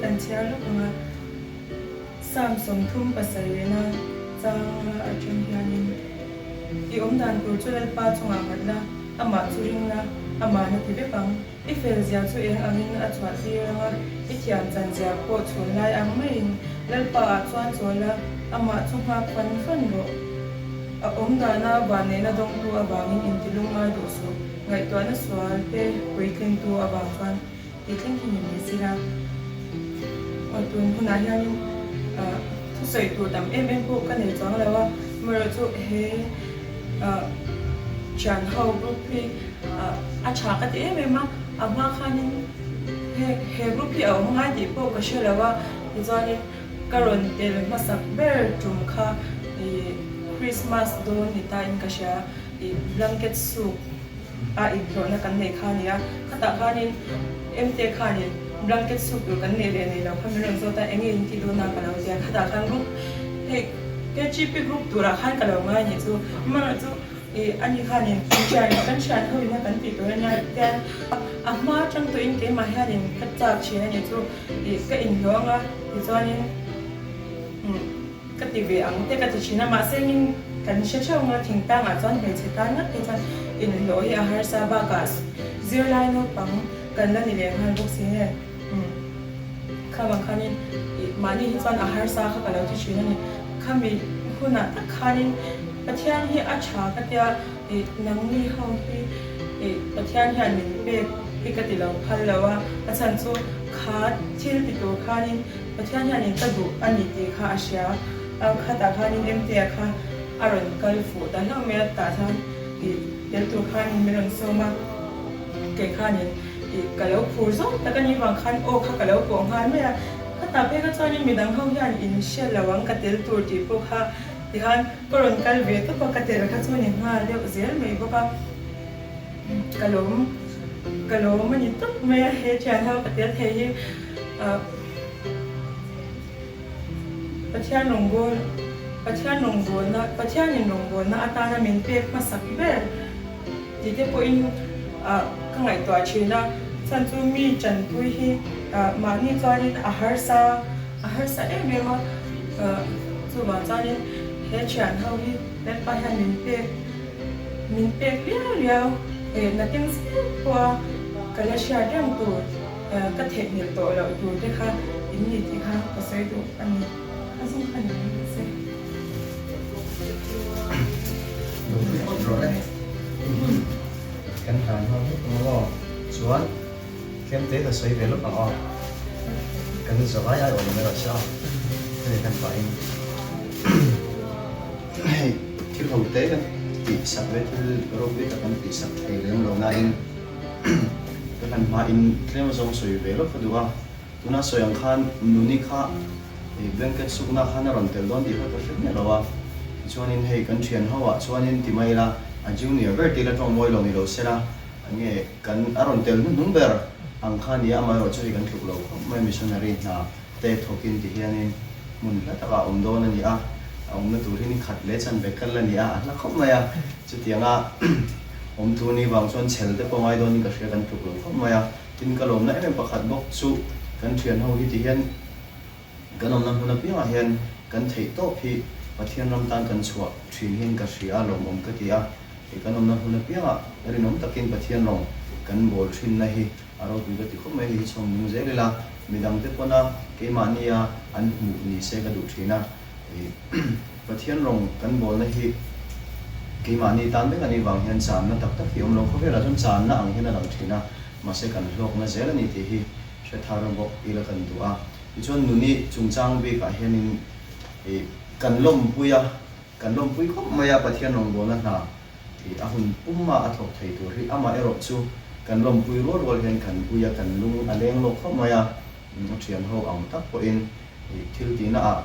kan chhiar lawk ang a, Psalm 37 a changa atang hianin, I awm dan tur chu Lalpa chungah nghat la, amah chu ring la, amah na ti vek ang. I fel zia chu eng angin a chhuah tir ang a, i thiam chan zia pawh chhun lai ang maiin Lalpa ah chuan chawl a, amah chu nghak fan fan rawh. A awm dana vanneihna dawngtu avangin intilung ngai duh suh, ngaihtuahna sual te puitlingtu avang chuan tih thleng hi ni mai sela. Aw tun hunah hianin thusawi tur tam em em pawh ka nei chuang lo a, amaherawhchu he thian ho group hi a tha ka ti em em a, a hma khanin he he group hi a awm ngai tih pawh ka hre lo a, tichuanin ka rawn tel hmasak ber tum kha ih Christmas dawn ni ta in ka hria ih blanket soup a inhlawhna kan nei kha a ni a, khatah khanin Emte khanin blanket soup tur kan nei leh nei lo kha min rawn zawt a, enge in tih dawn a ka lo ti a, khatah khan group hei KGP group turah khan ka lo ngai a nih chu, amaherawhchu Ih, ani khanin thian kan thian ho ina kan tih tur ania tian a hma atang tawhin keimah hianin ka chak thin a ni chu ih ka inhlawh anga tichuanin umm ka ti ve ang te ka ti thin a mahse engin kan hre theuh anga thingtlangah chuan hmeichhe tan ngat phei chuan inhlawh hi a harsa bakah zirlai naupang kan la ni leh nghal bawk si nge umm kha vang khanin ih mahni hi chuan a harsa kha ka lo ti thin a ni khami hunah tak khanin Pathian hi a tha ka tia ih nangni ho hi ih Pathian hian min pek hi ka ti lo phal lo a, a chhan chu kha thil ti tur khanin Pathian hianin ka duh a ni tih kha a hria a, khatah khanin Emtea kha a rawn kal fuh ta hlauh mai a, tah chuan ih tel tur khanin min rawn sawm a, kei khanin ih ka lo phur zawng tak a nih vang khan aw kha ka lo pawh nghal mai a, khatah phei kha chuanin midang ho hian in hre lo ang ka tel tur tih pawh kha Tihian ka rawn kal ve tawp a, ka tel kha chu ni nghal deuh zel mai bawk a, ka lawm ka lawm a ni tawp mai a, he thian ho ka tel thei hi ah Pathian rawngbâwl Pathian rawngbâwlna Pathianin rawngbâwlna atana min pek hmasak ber tih te pawhin ah ka ngaihtuah thin a, chhan chu mi tanpui hi ah mahni chuanin a harsa A harsa em em a, chuvang chuanin he thian ho hi Lalpa hian min pek min pek riau riau nakin zel pawha ka la hriat reng tur ka theihnghilh tawh loh tur te kha in ni tih kha ka sawi duh a ni. Kha zawng kha ni mai se. Lo pui phawt rawh le. Kan hlan ho hlek ang aw. Chuan. Tlem te ka sawi ve lawk ang aw. Kan zavai ai awm erawh che aw. Hemi kan pahin hei thil ho te kan tih sak ve thil ropui tak kan tih sak thei lem lo nain ka hlan hmain tlem azawng sawi ve lawk ka duh a. Tuna sawi ang khan Nuni kha blanket sukna khan a rawn tel dawn tih kha ka hre miah lo a. Tichuanin hei kan thian ho ah chuanin ti mai ila a junior ber tila tawng mawi lo ni lo sela Enge kan a rawn tel hnuhnung ber ang kha nia, amaherawh chu hei kan tluk lo khawp mai, missionary hna te thawkin ti hianin hmun hla takah a awm dawn a ni a, a awmna tur hi ni khat leh chanve kal a ni a, a hla khawp mai a, chutianga awm tur ni vang chuan chhel te pawh ngai dawnin ka hria kan tluk lo khawp mai a, tin ka lawmna em em pakhat bawk chu kan thianho hi ti hian Kan awmna hmun apiangah hian kan theih tawp hi Pathian ram tan kan chhuah thin hian ka hria a, lawmawm ka ti a. Hei kan awmna hmun apiangah rinawm takin Pathian rawng kan bawl thinna hi a ropui ka ti khawp mai. Hei hi chhawm nung zel ila, midangte pawna keimahnia an hmuh ni se ka duh thin a. Pathian rawng kan bawlna hi keimahni tan vek a nih vang hian channa tak tak hi awm lo. Khawvelah chuan channa ang hian a lang thin a, mahse kan hlawkna zel a ni tih hi hre thar bawk ila kan duh a. Tichuan nuni chungchang bikah hianin ih kan lawmpui a, kan lawmpui khawp mai a, Pathian rawngbawlna hna ih a hun puma a thawk thei tur hi amah erawh chu kan lawmpui rual rual hian kan ui a, kan lung a leng lawk khawp mai a, a thian ho ang tak pawhin ih thil tihna ah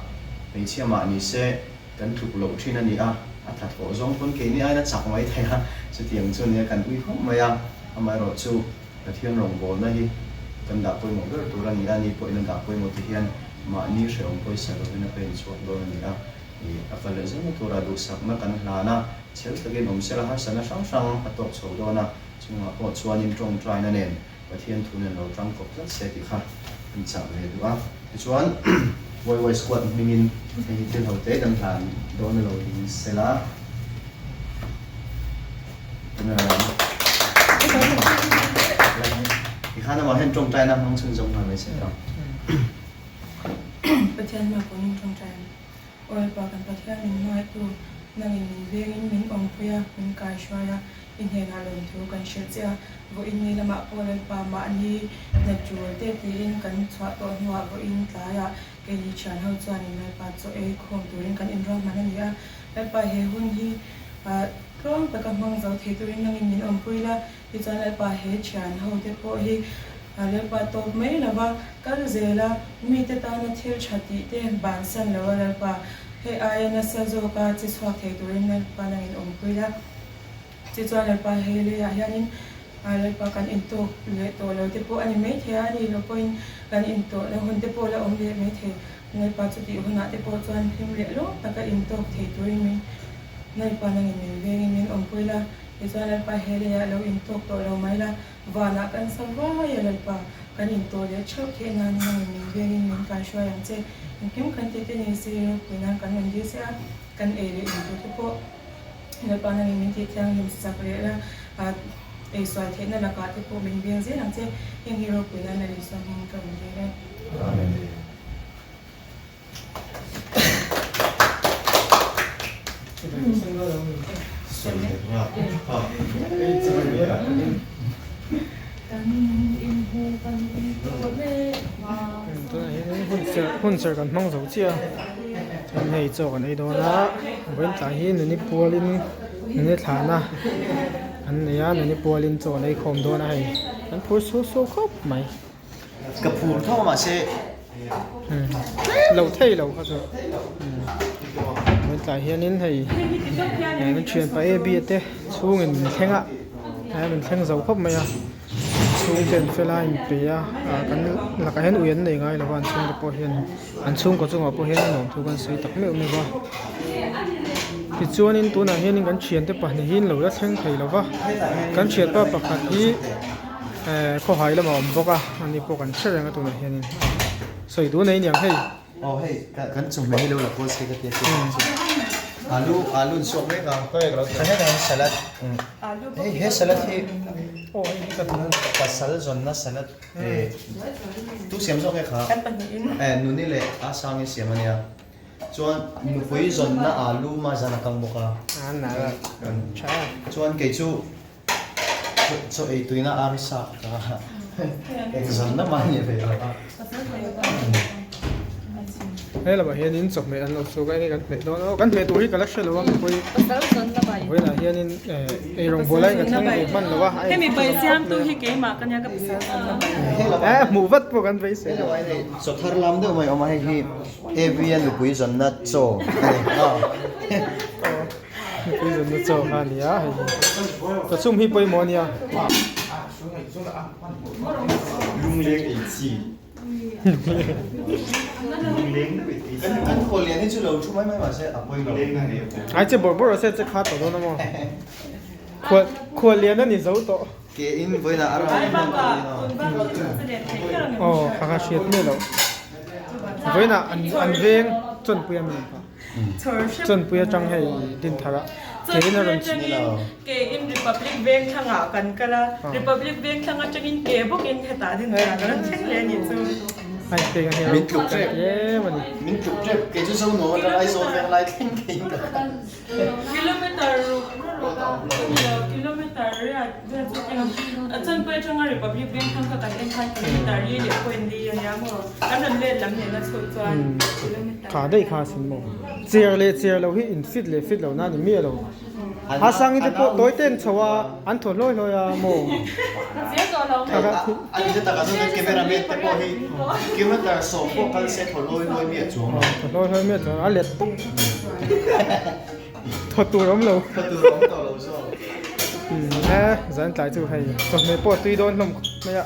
hmeichhia mah ni se kan tluk loh thin a ni a, a tha thawh zawng pawn keini aiin a chak mai thei a, chutiang chu nia kan ui khawp mai a, amaherawh chu. Pathian rawngbawlna hi kan dah pawimawh ber tur a ni a, ni pawhin a dah pawimawh ti hian mahni hrehawm pawisa lovin a pen chhuak dawn a ni a. Ih, a kal leh zelna turah duhsakna kan hlan a, chhel takin awm sela harsatna hrang hrang a tawk chho dawn a, chungah pawh chuanin tawngtaina nen Pathian thu nen lo tangkawp tlat se tih kha Kan chah ve duh a. Tichuan YY Squad hmingin hei hi thil ho te kan hlan dawn a lo ni sela. Camera lam. Tikhan amah hian tawngtaina hmang chhunzawm nghal mai se tawng. Pathian hma pawhin tawngtai ang. Awlpa kan Pathian min hmangaihtu, nangin min vengin min awmpui a, min kaihruai a, i hnenah lawmthu kan hrilh che a. Vawiin ni lamah pawh Lalpa mahni hna tul te tiin kan chhuah tawh hnuah vawiin tlaiah keini thian ho chuanin Lalpa chaw ei khawm turin kan inruahman a ni a. Lalpa he hun hi tluang taka hmang zo thei turin nangin min awmpui la, tichuan Lalpa he thian ho te pawh hi Lalpa tawp mai lova kal zel a, mite tana thil tha tih te bansan lo a Lalpa hei aia nasa zawka che chhuak thei turin Lalpa nangin awmpui la. Tichuan Lalpa hei leiah hianin Lalpa kan intawk leh tawh lo te pawh a ni maithei a, a nih loh pawhin kan intawhna hun te pawh la awm leh maithei. Lalpa chutih hunah te pawh chuan hlim leh lawm taka intawk thei turin min Lalpa nangin min vengin min awmpui la. Tichuan Lalpa he leiah lo intawk tawh lo mai la, vanah kan sa vai a Lalpa kan intawh leh theuh theih nan nangin min vengin min kaihruai ang che. Engkim kan tih te ni se ropui nan kan rawn dil che a, kan ei leh intur te pawh. Lalpa nangin min tih thianghlim sak leh la, ei sual theihna lakah te pawh min veng zel ang che. Heng hi ropui nan Lal Isua hming ka rawn dil e. Amen. Tunah hian hun serh kan hmang zo chiah a chuan hei chaw kan ei dawn a vawiin tlai hi nuni pualin nuni thlahna an nei a nuni pualin chaw an ei khawm dawn a hei an phur suau suau khawp mai. Ka phur tho mahse lo thei lo kha chu vawiin tlai hianin hei min thianpa A B te chhungin min thleng a min thleng zo khawp mai a chhungte an fel a inpe a ah kan lakah hian ui an nei ngai lo va an chhungte pawh hian an chhungkaw chungah pawh hian nuam thu kan sawi tak meuh meuh va tichuanin tunah hianin kan thiante pahnih hi an lo la thleng thei lo va kan thianpa pakhat hi eh khawhai lamah a awm bawk a ani pawh kan hre reng a tunah hianin sawi duh nei aniang hei. Aw hei kan chawhmeh hi lo la kual se ka tia chu alu alu an suak mek a hetah hian salad hei he salad hi pasal zawnna salad eh tu siam zawk nge kha eh nuni leh a sangi siam ania chuan nupui zawnna alu ma zan a kang bawk a chuan kei chu Chaw ei tuina arisa ka eng zan lamah a ni ve lo a. He lamah hianin chawhmeh an lo chhuk a enge kan hmeh dawn aw kan hmeh tur hi ka la hre lo a vawi vawiinah hianin eirawng bual aiin ka thleng ve hman lo a Hemi bai siamtu hi keimah ka nia ka pasal zawn eh hmuh vat pawh kan beisei lo. Chaw thar lam deuh mai awm a hei hi Abby-a nupui zawnna chaw a ni a. Nupui zawnna chaw kha a ni a hei hi chaw chhum hi pawimawh a nia. Lungleng ei chi. Kan khaw lian hi chu lo thu mai mai mahse a pawi lo. Ai che bawrh bawrh se che kha tawh dawn a maw. Khual khual lian a ni zo tawh. Ke in vawiinah a ram hian ka rin a. Aw kha kha hriat miah loh. Vawiinah an an veng chawnpui a mi ang kha. Chawnpui atang hei din thar a ke in a rawn chhun lo. Ke in Republic veng thlangah kan kal a, Republic veng thlang atangin ke bawkin hetah din thar ah kan rawn thleng leh a nih chu. Ai pek a hei Min tluk tep. Em a ni. Min tluk tep. Kei chu Zonuam atang Aizawl veng lai thleng keiin ka kal. Kilometer ruk ruk a ni lo, kilometer riat vel chu eng a Chawnpui atanga Republic veng thlang kha kan en khan kilometer li leh point li a nia maw? Kan rawn let lam nena chhut chuan kilometer. Kha daih kha a sin maw? Chair leh chair lo hi in fit leh fit lo na ni miah lo. A sangi te pawh tawi ten chho a, an thaw hlawi hlawi a maw? A ni tak ah chuan camera man te pawh hi kilometer sawm pawh kal se thaw hlawi hlawi miah chuang lo. Thaw hlawi hlawi miah chuang lo, a let tawp. Thaw tur awm lo. Thaw tur awm tawh lo zawk. E zan tlai chu hei chawhmeh pawh tui dawn hlawm khawp mai a.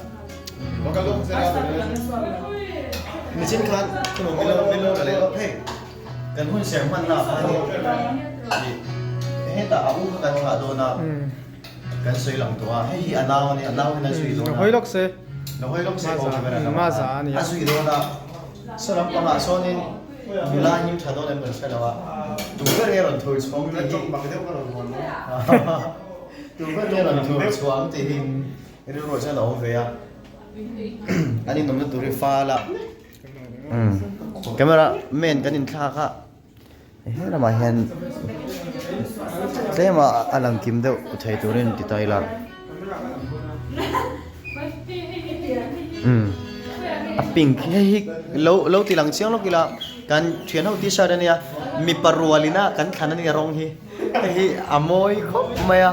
Michin khan milo milo la leh lawk hei. Kan hun ser hman na khan hi hetah a u kha kan thlah dawn a kan sawi lang tawh a hei hi a nau a nia a nau hian a zui dawn a. Hawi lawk se. Lo hawi lawk se aw camera lamah Maza a ni a a. zui dawn a, saw lampangah sawnin nula him tha dawn em kan hre lo a, tu ber nge rawn thur chhuang tih hi tu ber nge rawn thur chhuang tih hi rilruah chuan a awm ve a, an inawmna tur hi fal a, camera man kan inthlak a. He lamah hian tlem a a lang kim deuh thei turin ti ta ila umm a pink hei hi lo lo ti lang chiang lawk ila kan thian ho t-shirt ania mipa rual ina kan thlan ania rawng hi hei hi a mawi khawp mai a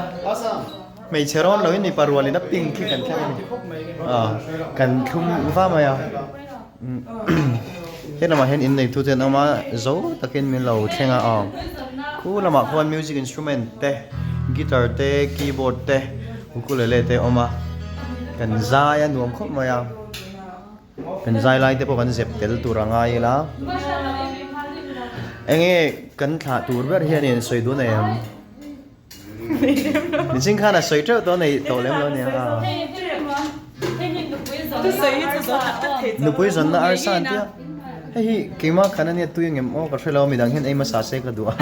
hmeichhe rawn loin mipa rual ina pink hi kan thleng ani ah kan thlum va mai a. He lamah hian innei tu te an awm a zo takin min lo thleng a aw khu lamah khuan music instrument te guitar te keyboard te ukulele te a awm a kan zai a nuam khawp mai a kan zai lai te pawh kan zep tel tur a ngai ila enge kan thlah tur ber hianin sawi dun em. Niching khan a sawi teuh tawh nei tawh lem lo nia a. Nupui zawnna arsa an tia. Hei hi keimah khan ania tui angem aw ka hre lo midang hian ei hmasa se ka duh a.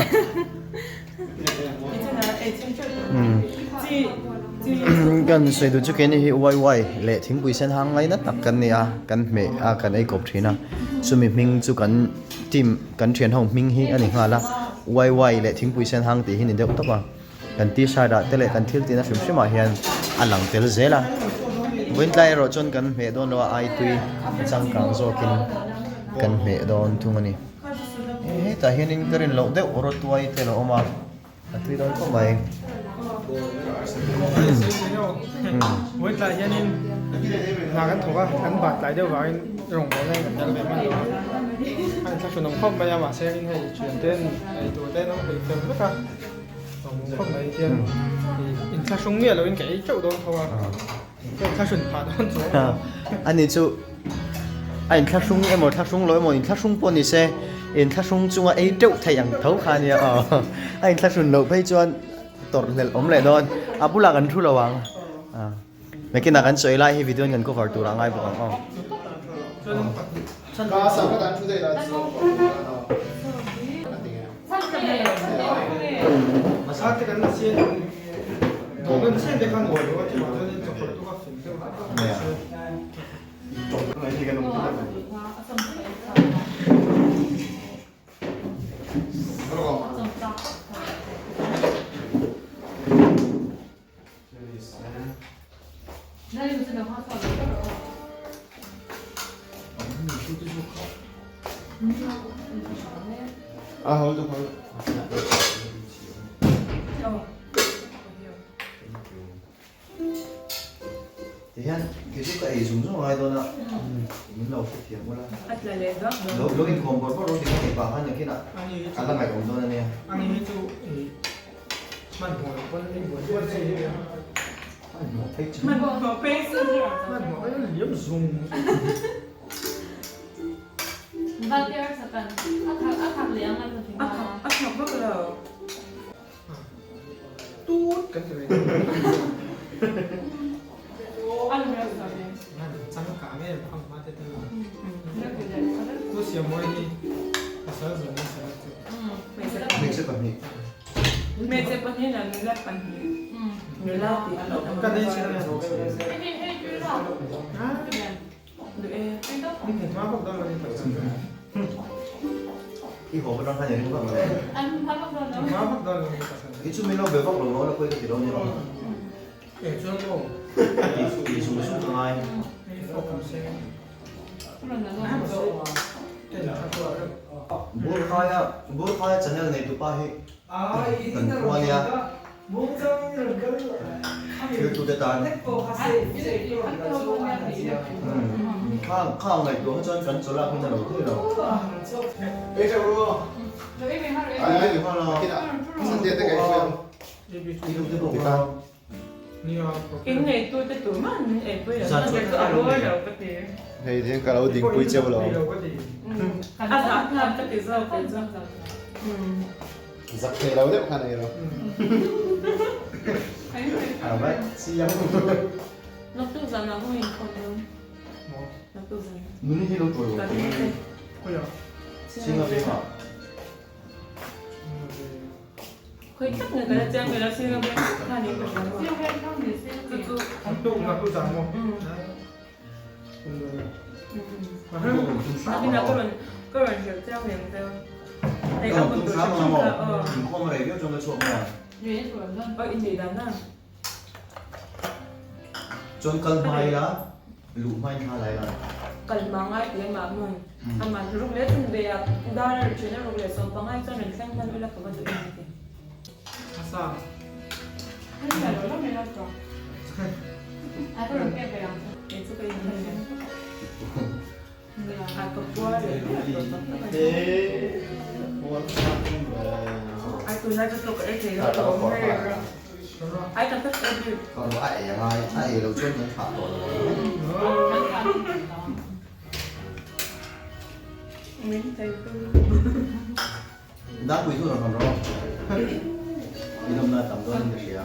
Kan sawi duh chu keini hi uai uai leh thingpui sen hang ngaina tak kan ni a, kan hmeh a kan ei kawp thin a. Chumi hming chu kan team kan thian ho hming hi a ni nghal a. Uai uai leh thingpui sen hang tih hi ni deuh tawp a. Kan t-shirt ah te leh kan thil tihna hrim hrim ah hian a lang tel zel a. Vawiin tlai erawh chuan kan hmeh dawn lo a, ai tui a changkang zawkin kan hmeh dawn thung a ni. Hetah hianin ka rin loh deuh rawtuai te a lo awm a, a tui dawn khawp mai. Vawiin tlai hianin hna kan thawk a, kan bat tlai deuh vangin rawngbawlna in kan tel ve hman lo a. A inthlahrunawm khawp mai a, mahse in hei thianten ei tur te an awm peih fel vek a. Khawp mai hian inthlahrung miah loin ka ei teuh dawn tho a, ka inthlahrun phah dawn chuang lo. Ani chu a inthlahrung emaw thlahrung lo emaw inthlahrung pawh ni se inthlahrung chunga ei teuh theih ang tho kha ania aw. A inthlahrun loh phei chuan tawrh hlelh awm leh dawn, a bulah kan thu lo ang. Nakinah kan sawi lai hi video in kan cover tur a ngai bawk ang aw. Tihian kei chu ka ei zung zung a ngai dawn a, min lo hrethiam ula. Lo lo inkhawm bawrh bawrh rawh ti kha kei pah khan nakinah a la ngaihawm dawn a nia. Hmanhmawh loh pawn i buai buai chi hi a. Hmanhmawh phei chu. Hmanhmawh phei chu. Hmanhmawh phei chu liam zung. Valter sakan a thak a thak leh ang a A thak a thak vak lo. Tut kan ti mai. A lu sak e. Changkang em ang hma te tel. Tu siam mawi hi pasal zun na sala chu. Hmeichhe pahnih. Hmeichhe pahnih leh nula pahnih. Nula tih a lo awm. Ka nei chin a. Duh e. Hma bawk dawn lo ni pasal. I haw atang khan i ring vak lo. Hma bawk dawn lo ni pasal. I chu min lo be vak lo lo la pawi ka ti lo ni rawh. Eng chuan maw? Tih zung zung ka ngai. Burkhaia Burkhaia channel nei tupa hi kan khua nia thil tute tan kha kha ngaihtuah kha chuan kan chawlh a hun a lo thei lo. In ngeitu te tumah an eipui lo na chu a rual lo ka ti. Hei hian ka lo dingpui cheu lo. A zah thlak ka ti zawk kei chu. Zak thei lo deuh khan ei lo. A vai chiang. Naktuk zanah ho inkhawm dawn. Nuni hi lo tawi awm Khawiah? Singa vengah. Khawi tak nge ka la chiang ve lo Singa veng kha ni ka hria maw? Chu chu. An tuk nak u zan maw? Nakinah ka rawn ka rawn hrilh chiang ve ang cheu. Hei a hmun tur hrim hrim kha aw. Inkhawm a rei viau chuan ka chhuak mai a. Aw inneih dan a. Chuan kal hma ila, luh hma in thla la ila. Kal hma ngai tih amah hmun. Amah ruk leh chun ve a, dar a ri thin a ruk leh sawm pangai chuan rawn thleng hman ula ka va duh em a ti. A sa. Kei chu ka in hman em. A ka puar leh ber tawh tak tak a ni. Ai tunlai chu chaw ka ei thei lo ka awm rei reuh. Ai tak tak ei bik. Ka ru a ei angai, a ei lo chuan kan thlah tawh lo ang. Min thei tu. Dangpui chu rawn hawn rawh. I nawmna a tam dawn in ka hria.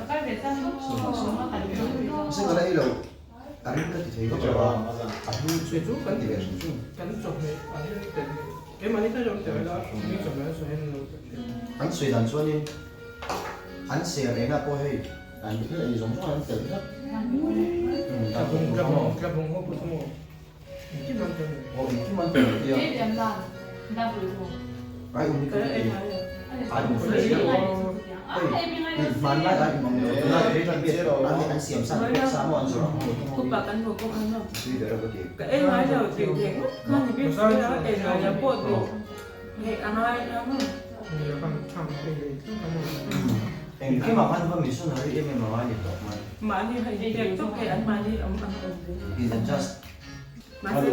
Mahse ka la ei lo. A ring ka ti thei vak lo a, a hnu chu kan ti ve hrim hrim. An sawi dan chuanin an ser ena pawh hei an thil ei zawng zawng an tel vek. Aw engkim an tel tia. Ai um hi ka ti ai um fresh deuh a hei hmanlai ai um ang lo tunlai phei chuan an an siam sa an pek sa maw an zawrh ang ho Kupa kan hmu bawk ang maw tui ber a ka ti. Ka ei ngai lo tih theih ngawt kha ni bik si a ei ngai lo pawh duh theih a ngai lo maw. Engkimah khan va missionary em em a ngai ni tawp mai. Mahni hei pek chawp hei an mahni awm ang awm ve. Is adjust. Mahse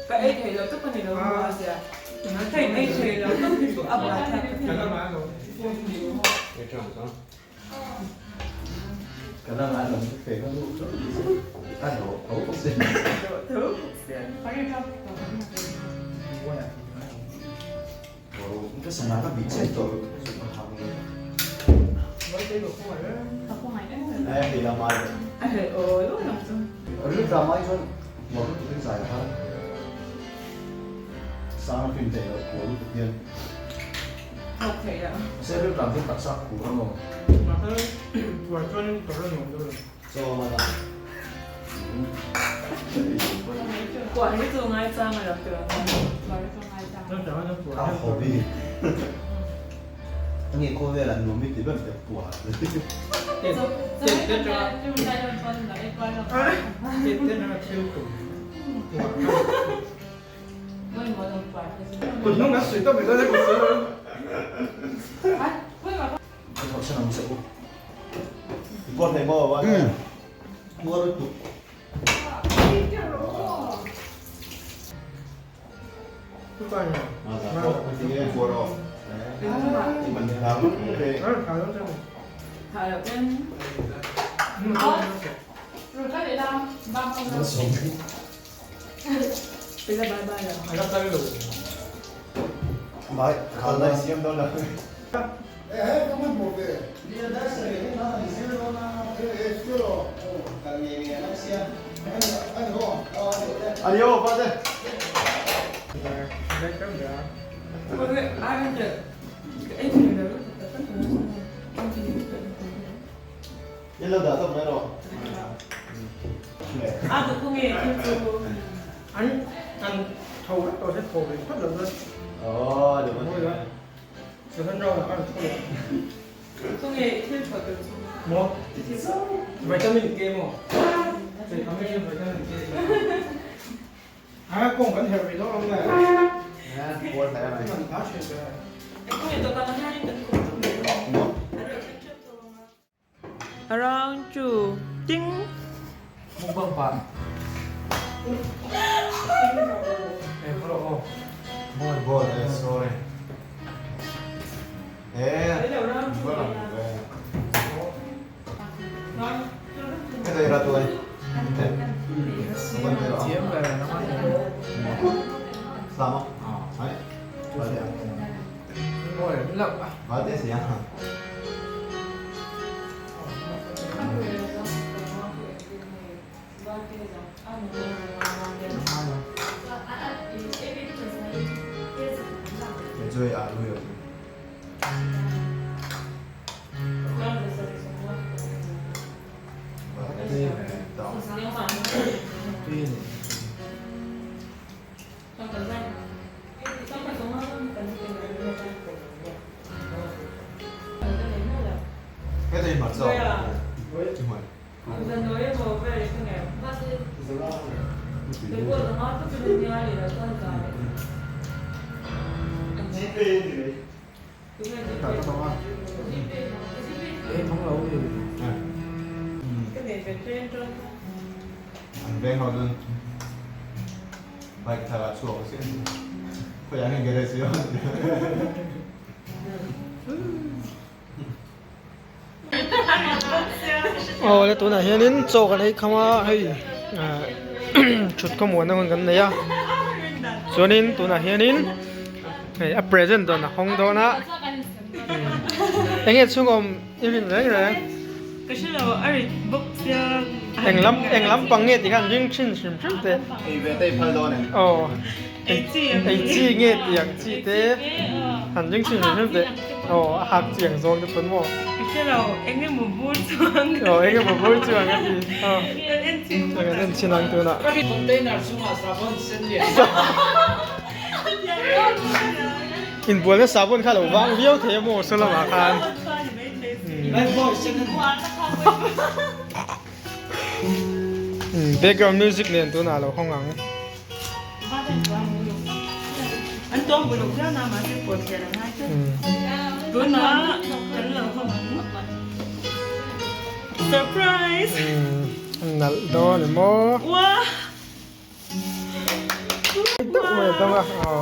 ka ei thei lo tawp a ni lo maw a zia. Hei ei thei lo tawp hi chu a buai thlak ka ti. Ka la ngai lo chu fe ka duh tawp ni se. Ka dawh tho bawk si. Dawh tho bawk si. Ka sana ka bih chiah tawh. Rilṭam ai chuan puar lutuk in zai a har. Sang a fin theih loh puar lutuk hian. Mahse rilṭam chuan taksa a khur a maw? Chaw a man a. Kuah hi chu ngaichang a lo ti ang. A hobby. Nge khawvel ah nuam i ti ber teh puah. Ka thawh chhan ang che u. I puar thei maw a? Puar lutuk. Around chu ting. Mukbang pah. Ball ball eh sorry. Eh. Cái đây ra tôi. Sao không? Đấy. Vào đây. Vào đây gì à? An veng ho chuan bike thar ah chhuak a sin khawiah nge garage hi a awm tia. Aw le tunah hianin chaw kan ei kham a hei thut khawmuan na hun kan nei a chuanin tunah hianin hei a present dawn a hawng dawn a eng nge chhung awm i rin reng reng Ka hre lo a rit bawk sia eng lam eng lampang nge tih khan ring thin hrim hrim teh Ei ve te i phal dawn em? Aw Ei chi a ei chi nge tih ang chi te han ring thin hrim hrim teh aw a hak chi ang zawng te pawn maw Ka hre lo eng emaw bur chuang aw eng emaw bur chuang a ti aw Kan en chhin kan en chhin ang tunah Container chungah sabon sen lian Inbualna sabon kha lo vang viau thei a maw saw lamah khan. Background music nen tunah lo hawng ang. Nalh dawn emaw. Deuh mai a dang a aw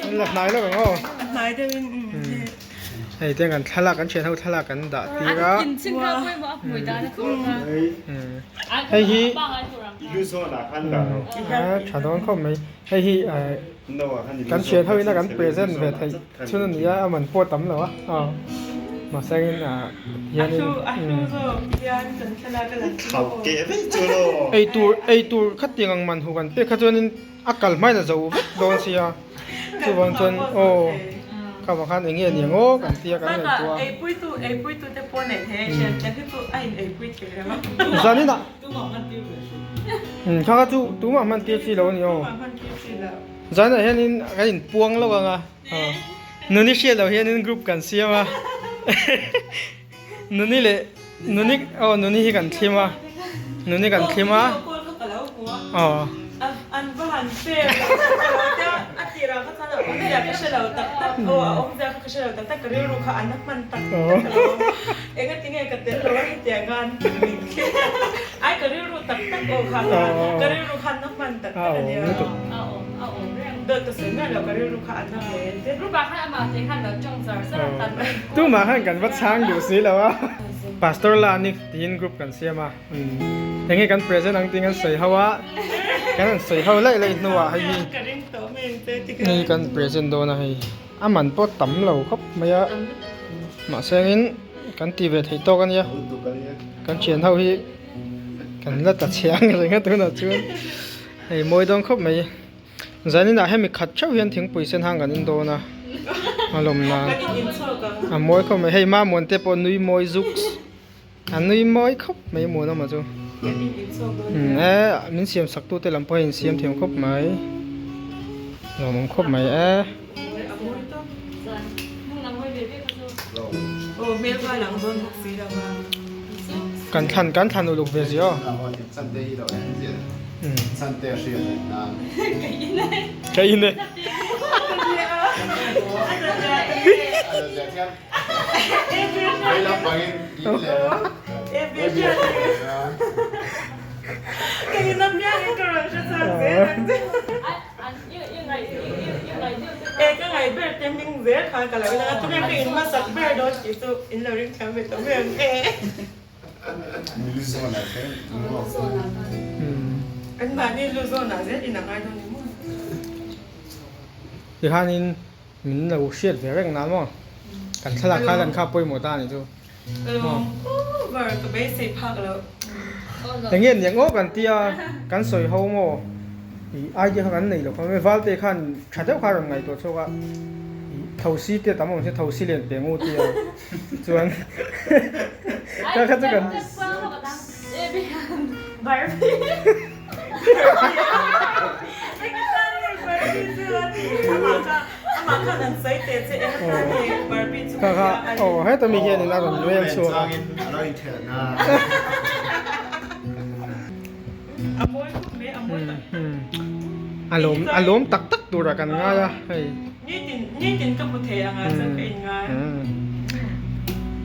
an la hnai lo ang aw hnai deuh in hei te kan thlalak kan thian ho thlalak kan dah tir a hei hi tha dawn khawp mai hei hi kan thian ho ina kan present ve theih chhun a ni a a man pawh a tam lo a aw mahse angin ah hianin eitur eitur khatiang ang man hu kan pek kha chuanin a kal hmain a zo vek dawn sia chuvang chuan aw kha vang khan eng nge ni ang aw kan tia kan ngaihtuah a zaninah kha kha chu tumah hman tir chi lo a ni aw. Zanah hianin kan inpuang lo ang a, Nuni hriat loh hianin group kan siam a, Nuni leh Nuni aw Nuni hi kan thlim a, Nuni kan thlim a, aw. Tumah khan kan va chhang duh si lo a. Pastor Lani tiin group kan siam a, eng nge kan present ang tiin kan sawi ho a, kan han sawi ho laih laih hnuah hei hi hei kan present dawn a hei a man pawh tam lo khawp mai a mahse angin kan ti ve theih tawk a nia kan thian ho hi. Kan la ta chhiang reng a tunah chuan hei mawi dawn khawp mai. Zaninah hemi khat theuh hian thingpui sen hang kan in dawn a a lawm nan a mawi khawp mai. Hei Mamuan te pawh nui mawi zuks a nui mawi khawp mai Muanawma chu. E min siam sak tu te lam pawh hei in siam thiam khawp mai lawmawm khawp mai e. Kan thlan kan thlan uluk ve zia aw. Ka in e. E ka ngai ber te hming zel khan ka lo in ang a tunge ka in hmasak ber dawn tih chu in lo ring thiam ve tawh mai ang e. An mahni lu zawnah zel in a ngai dawn ni maw. Tikhanin min lo hriat ve reng na maw kan thlalak kha lan kha pawimawh ta a nih chu. Over ka beisei phak lo. Eng nge niang aw kan tia kan sawi ho maw. Ih idea kha kan nei lo kha mai Valte khan tha deuh kha a rawn ngaihtuah chhuak a ih thosi te tam awm se thosi len pe ngu tia chuan kha kha chu kan Kha kha aw heta mi hianin a rawn rel chhuak a. A lawm a lawm tak tak turah kan ngai a hei.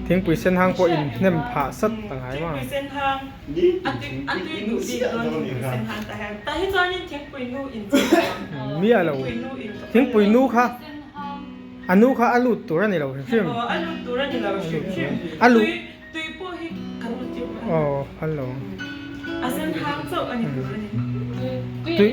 Thingpui sen hang pawh in hnem phah sat a ngai maw. Miah lo thingpui nu kha a nu kha a lut tur a ni lo hrim hrim. A lut. Tui pawh hi kan rawn tir pah a ni. Aw phal lo. A sen hang chauh a ni tur a ni. Tui.